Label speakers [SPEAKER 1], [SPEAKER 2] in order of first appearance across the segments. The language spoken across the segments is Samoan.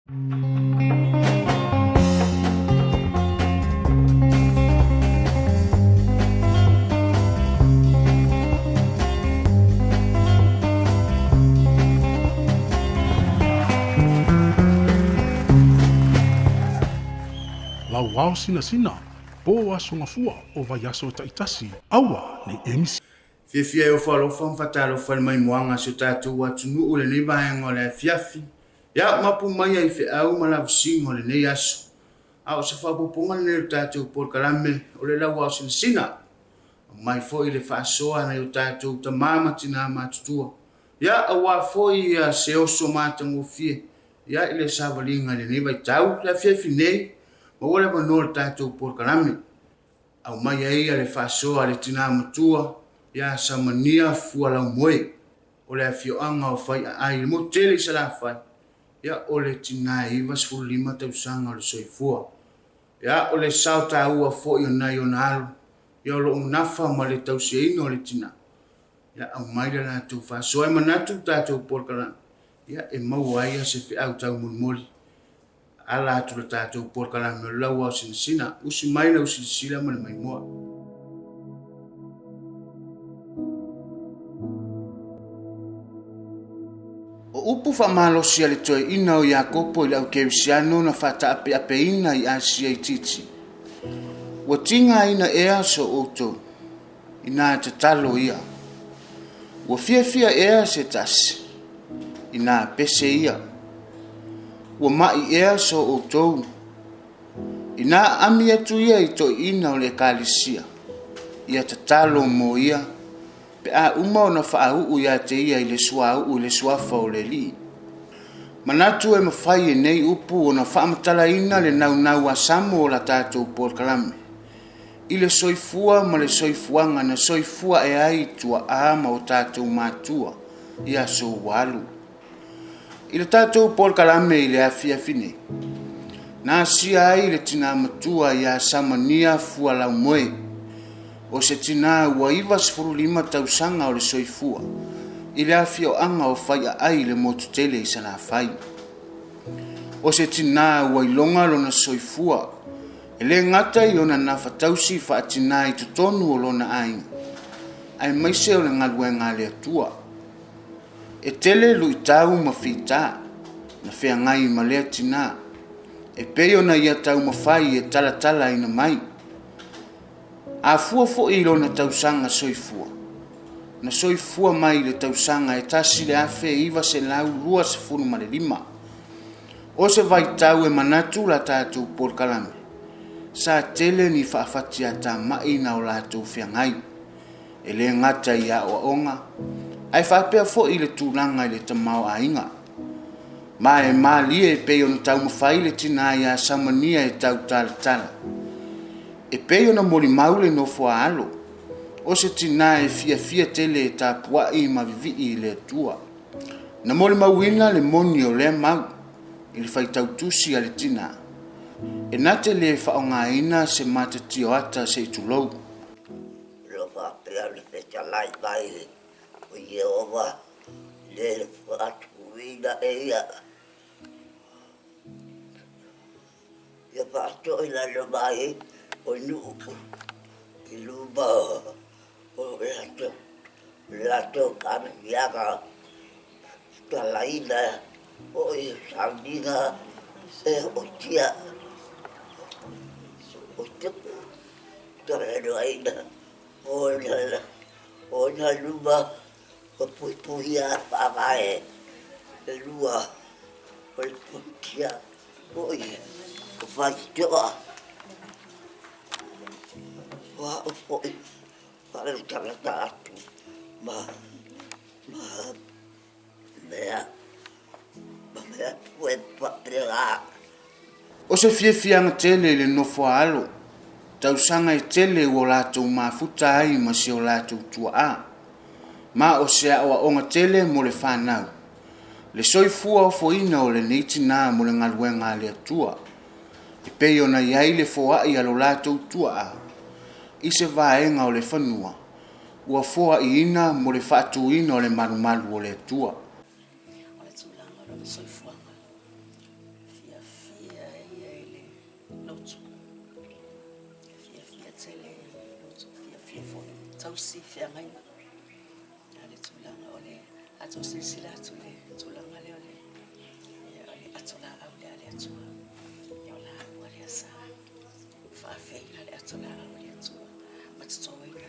[SPEAKER 1] Lauao sinasina, po aso gafua o vaiaso taitasi, aua nei e misi.
[SPEAKER 2] Fiafia e ofo alofa ma faatalofa i le maimoaga a si o tatou atunuu i lenei vaega o le afiafi. Ia, mapu mai ai feau ma lavasiga o lenei aso. A o se faaopoopoga lenei o le tatou polokalame o le lauaosinasina. Aumai foi le faasoa a nai o tatou tama ma tina matutua. Ia, aua foi ia se oso matagofie ia i le savaliga i lenei vaitau. Le afiafi nei, maua le avanoa o le tatou polokalame. Aumai ai ia le faasoa a le tina matua ia Samania Fualaumoe. O le afioaga o Faiaai i le motu tele i Salafai, ia o le tina e 95 tausaga o le soifua. Ia o le sao taua foi o nai ona alo, ia o lo o nafa ma le tausiaina o le tina. Ia aumai le latou faasoa e manatu tatou polokalame, ia e maua ai se feau taumolimoli ala atu le tatou polokalame o le Lauao Sinasina. Usi mai lau silasila ma le maimoa. O upu faamalosi a le toeaina o Iakopo i le au Kerisiano na faataapeapeina i Asia itiiti, Ua tigaina ea so outou, inā tatalo ia? Ua fiafia ea se tasi, inā pese ia? Ua maʻi ea so outou, inā aami atu ia i toeaiina o le Ekalesia, ia tatalo mo ia, pe a uma ona faauu ia te ia i le suauu i le suafa o le Alii? Manatu e mafai e nei upu ona faamatalaina le naunau asamo o la tatou polokalame i le soifua ma le soifuaga na soifua ae ai tuaa ma o tatou matua i aso ua alu. I le tatou polokalame i le afiafi nei, na asia ai le tinā matua iā Samania Fualaumoe, o se tinā ua 95 tausaga o le soifua i le afioaga o Faiaai i le motu tele i Salafai. O se tinā ua iloga lona soifua, e le gata i ona nafatausi faatinā i totonu o lona aiga, aemaise o le galuega a le Atua. E tele luitau ma fita na feagai ma lea tinā, e pei ona ia taumafai e talatalaina mai. A fua foi i lona tausaga soifua, na soifua mai i le tausaga e 1925, o se vaitau e manatu la tatou polokalame, sa tele ni faafatiatamai na o latou feagai. E le gata i aoaoga, ae faapea foi i le tulaga i le tamaoaiga. Ma e malie e pei ona taumafai le tinā iā Samania e tautalatala. E pei ona molimau le nofo a alo, o se tinā e fiafia tele e tapuai ma vivii i le Atua. Na molimauina le moni o lea mau i le faitautusi a le tinā, e na te le faaaogaina se matatioata se i tulou.
[SPEAKER 3] O lo o faapea le fetalai mai o Ieova le faatuina e ia, ia faatoi lalo mai o nuu i luma o latou faamanuiaga talaina foi sauniga e ootia o tupu. O na luma o puipuia faavae e lua o le puitia foi o Faitoa. O au foi faalatalata atu ma mea ma mea e faapena.
[SPEAKER 2] O se fiafiaga tele i le nofo a alo, tausaga e tele ua latou mafuta ai ma si o latou tuaa, ma o se aoaoga tele mo le fanau, le soifua ofoina o lenei tinā mo le galuega a le Atua, e pei ona i ai le foai a lo latou tuaa i se vaega o le fanua ua foaiina mo le faatuina o le malumalu o le Atua.
[SPEAKER 4] O le tulaga o lona soifuaga. tautua. Fiafia tele loto, fiafia foi tausi feagaiga. A le tulaga o le a tou silasila atu i le tulaga lea o le ia o le ato laau lea a le Atua. Ia o laua lea sa faafeina le ato laau a le Atua ma totoina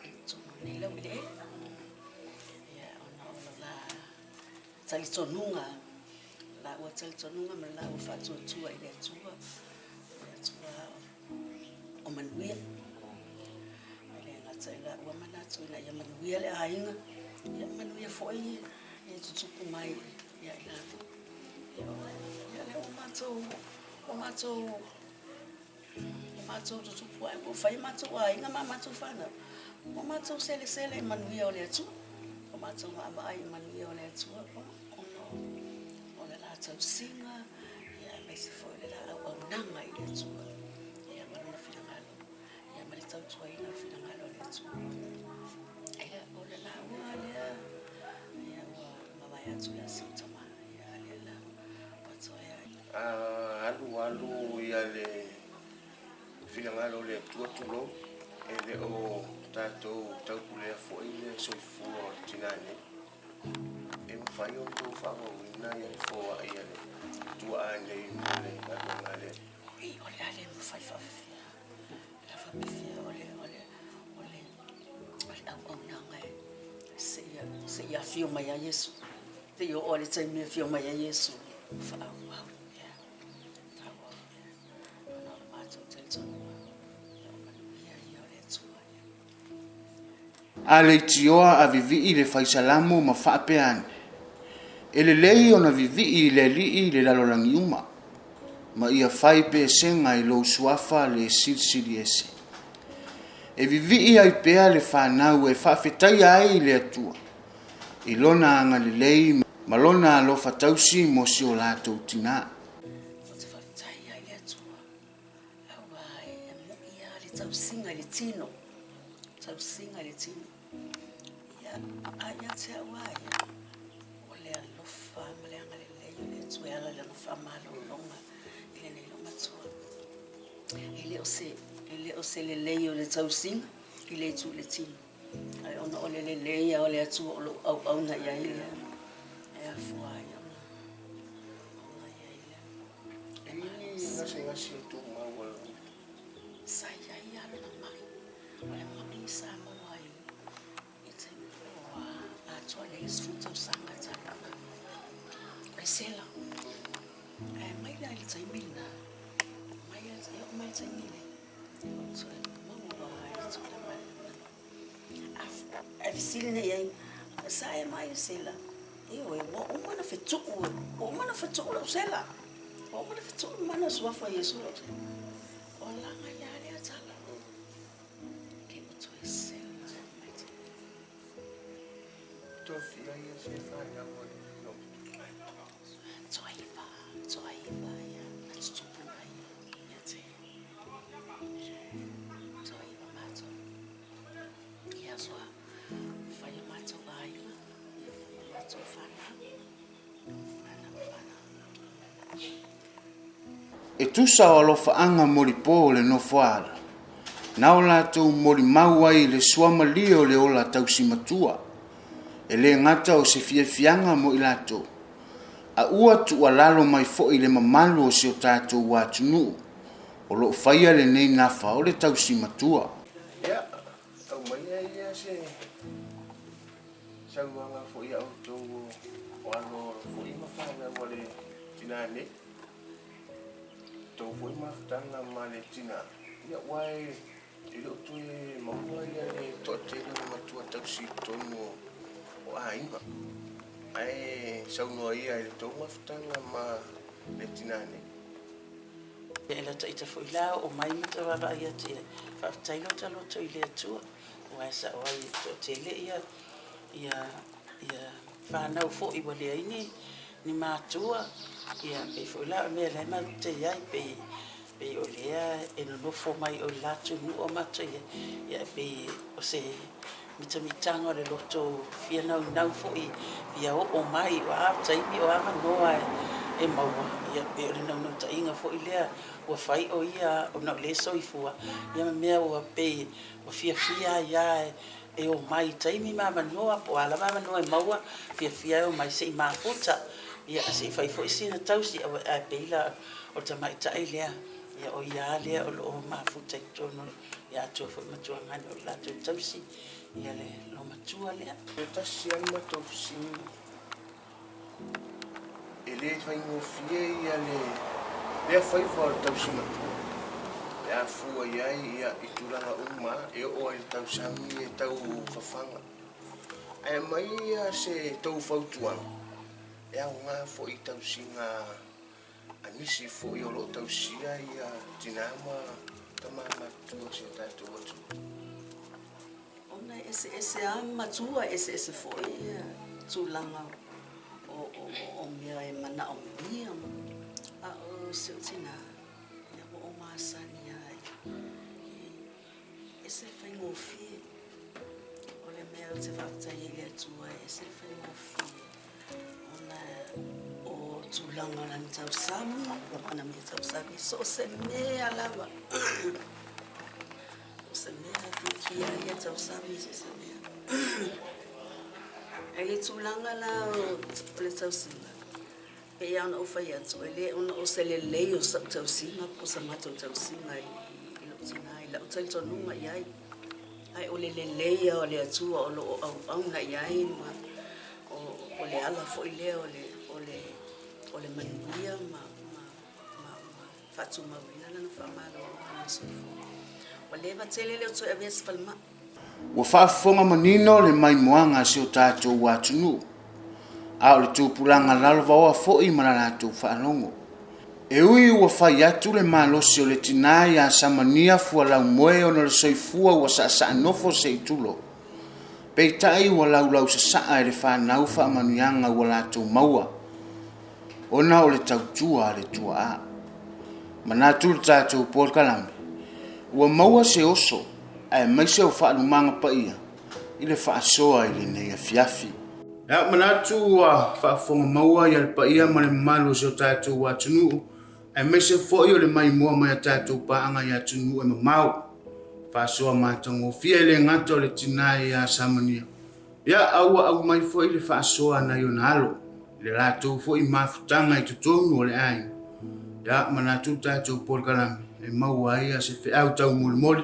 [SPEAKER 4] i totonu o nei laueleele. Ia ona o lo la talitonuga, laua talitonuga ma le laua faatuatua i le Atua, le Atua o manuia. E le gata i laua manatu ina ia manuia le aiga, ia manuia foi e tutupu mai ia i latou. Ia lea ua matou, ua matou, ua matou tutupu ai, ua fai matou aiga ma matou fanau, ua matou selesele i manuia o le Atua, ua matou vaavaai i manuia o le Atua, ona o le la tausiga, ia aemaise foi o le la auaunaga i le Atua, ia ma lona finagalo, ia ma le tautuaina o le finagalo o le Atua. Ia, o le lauga lea, ia ua mavae atu ia si ou tama, ia lea la ua toe ai.
[SPEAKER 5] A alu alu ia le finagalo o le Atua tulou, e le o tatou taupulea foi le soifua o le tinā nei. E mafai ona outou faaauauina ia le foai a le tuaa nei mo le galuega lea.
[SPEAKER 4] Oi, o le a le mafai faafefea, o le a faapefea o le, o le, o le, o le auaunaga e seia, seia afio mai ai Iesu. Seia oo i le taimi e afio mai ai Iesu, faaauau pea, faaauau pea. Ona o le matou talitonuga, ia o manuia ia o le Atua.
[SPEAKER 2] A leitioa a vivii le faisalamo ma faapea ane, E lelei ona vivii i le Alii i le lalolagi uma, ma ia fai pesega i lou suafa le Silisili Ese. E vivii ai pea le fanau e faafetaia ai i le Atua, i lona agalelei ma lona alofa tausi mo si o latou tinā.
[SPEAKER 4] Ou te faafetai ai i le Atua, aua e moi lava le tausiga i le tino, tausiga i le tino. Ia, a ia te au lava ia, o le alofa ma le agalelei o le Atua e ala i lana faamalologa i lenei loomatua. E le o se, e le o se lelei o le tausiga i le itu i le tino, ae ona o le lelei lava o le Atua o lo o auauna i ai lea, e afua ai ona, ona i ai lea.
[SPEAKER 5] E i ai ni gasegase o tumau a lou.
[SPEAKER 4] Sa i ai lava lona mai, o le mai sa maua ai i taimi ua atoa nei le 10 tausaga talu ona o le sela. Ae mai la i le taimi lena, mai e oo mai i le taimi lenei, ua toe maua ai le tulaga lena. A fesili nei i ai, sa e mai le sela? Ioe, ua uma ona fetuu, ua uma ona fetuu lau sela. Ua uma ona fetuu mana suafa o Iesu lau sela. O laga ia lea tala. Ke o toe sela mai te.
[SPEAKER 5] Tofia ia se whanau o le no.
[SPEAKER 4] Toaiva, toaiva ia, na tutupu mai ia te. Toaiva mātou. Ia soa, whai o mātou aiga, ia whai o mātou whanau. Whanau, whanau.
[SPEAKER 2] E tusa o alofaaga molipo o le nofoaala, na o latou molimau ai i le suamalie o le ola tausi matua, e le gata o se fiafiaga mo i latou, a ua tuualalo mai foi i le mamalu o si o tatou atunuu o lo o faia lenei nafa o le tausi matua.
[SPEAKER 5] Ia, aumaia ia se saunoaga foi a outou o alo foi ma fanau a le tinā nei. Tou foi mafutaga ma le tinā, ia aua e le o toe maua ia le toatele o matua tausi i totonu o aiga. Ae saunoa ia i le tou mafutaga ma le tinā nei.
[SPEAKER 6] E lata ita foi la oo mai ma ta vaavaai atu i ai. Faafetai lota loto i le Atua, aua e sao ai e toatele ia ia ia fanau foi ua leai ni ni matua, ia pei foi la o le mea la e matou te i ai, pei pei o lea e nonofo mai o le la atunuu o matou i ai, ia pei o se mitamitaga o le loto fia naunau foi fia oo mai o a taimi o avanoa e maua, Ia pei o le naunautaiga foi lea ua fai o ia ona o lea e soifua, ia ma mea ua pei ua fiafia ai lava e omai i taimi ma avanoa po o a lava avanoa e maua, fiafia e omai se i mafuta, ia se i fai foi sina tausi, ae pei la o le tamaitai lea, ia o ia lava lea o lo o mafuta i totonu ia Atua foi ma Tuagane o le latou tausi, ia le loomatua lea.
[SPEAKER 5] E tasi lava le matou fesili, e le faigofie ia lea faiva o le tausi matua pe a fua i ai i tulaga uma e oo ai i le tausami e tau fafaga. Ae aumai ia se tou fautuaga e aoga foi i tausiga a nisi foi o lo o tausia ia tina ma tama matutua o si o tatou atunuu.
[SPEAKER 4] Ona e eseese lava matua, e eseese foi tulaga o mea e manaomia. A o si ou tinā, ia ua ou masani lava i, e ese le faigofie. O le mea ou te faafetai ai i le Atua, e ese le faigofie ona o tulaga o lana tausami, o lana mea tausami, so o se mea lava. O se mea e fiafia ai e tausami so o se mea. I le tulaga la o le tausiga, pei lava ona ou fai atu, e le ona o se lelei o sau tausiga po o sa matou tausiga i lou tinā, i lau talitonuga i ai, ae o le lelei lava o le Atua o lo o auauna i ai ma o le ala foi lea o le manuia ma faatumauina lana faamalo ma lona soifua. Ua leva tele le o toe avea se falemai.
[SPEAKER 2] Ua faafofoga manino le maimoaga a si o tatou atunuu, a o le tupulaga lalovaoa foi ma la latou faalogo. E ui ua fai atu le malosi o le tinā iā Samania Fualaumoe ona o le soifua ua saasaanofo se i tulo, peitai ua laulausasaa e le fanau faamanuiaga ua latou maua ona o le tautua a le tuaa. Manatu le tatou polokalame, ua maua se oso aemaise o faalumaga paia i le faasoa i lenei afiafi. Ia, manatu ua faafofoga maua ia le paia ma le mamalu o si o tatou atunuu, aemaise foi o le maimoa mai a tatou paaga i atunuu e mamao. Faasoa matagofie e le gata o le tinā ia Samania, ia a ua aumai foi le faasoa a nai ona alo, i le latou foi mafutaga i totonu o le aiga. Ia, manatu le tatou polokalame e maua ai se feau taumolimoli,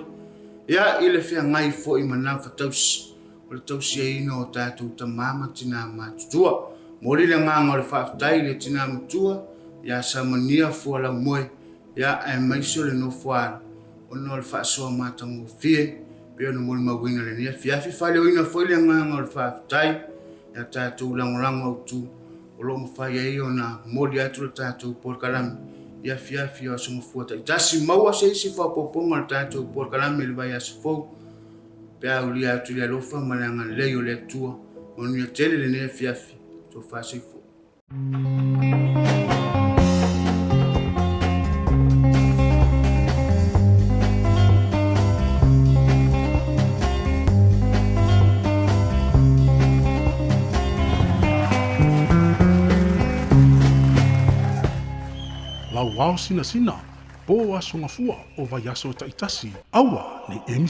[SPEAKER 2] ia, i le feagai foi ma nafatausi o le tausiaina o tatou tama ma tinā matutua. Momoli le agaga o le faafetai i le tinā matua ia Samania Fualaumoe, ia, aemaise o le nofo-a-alo ona o le faasoa matagofie pei ona molimauina i lenei afiafi. Faaleoina foi le agaga o le faafetai ia tatou lagolago autu o lo o mafai ai ona momoli atu le tatou polokalame i afiafi o aso mafua taitasi. Maua se isi faaopoopoga o le tatou polokalame i le vaiaso fou pe a aulia atu i le alofa ma le agalelei o le Atua. Manuia tele lenei afiafi. Tofa soifua.
[SPEAKER 1] Lauao sinasina, po aso gafua o vaiaso taitasi, aua nei e misi.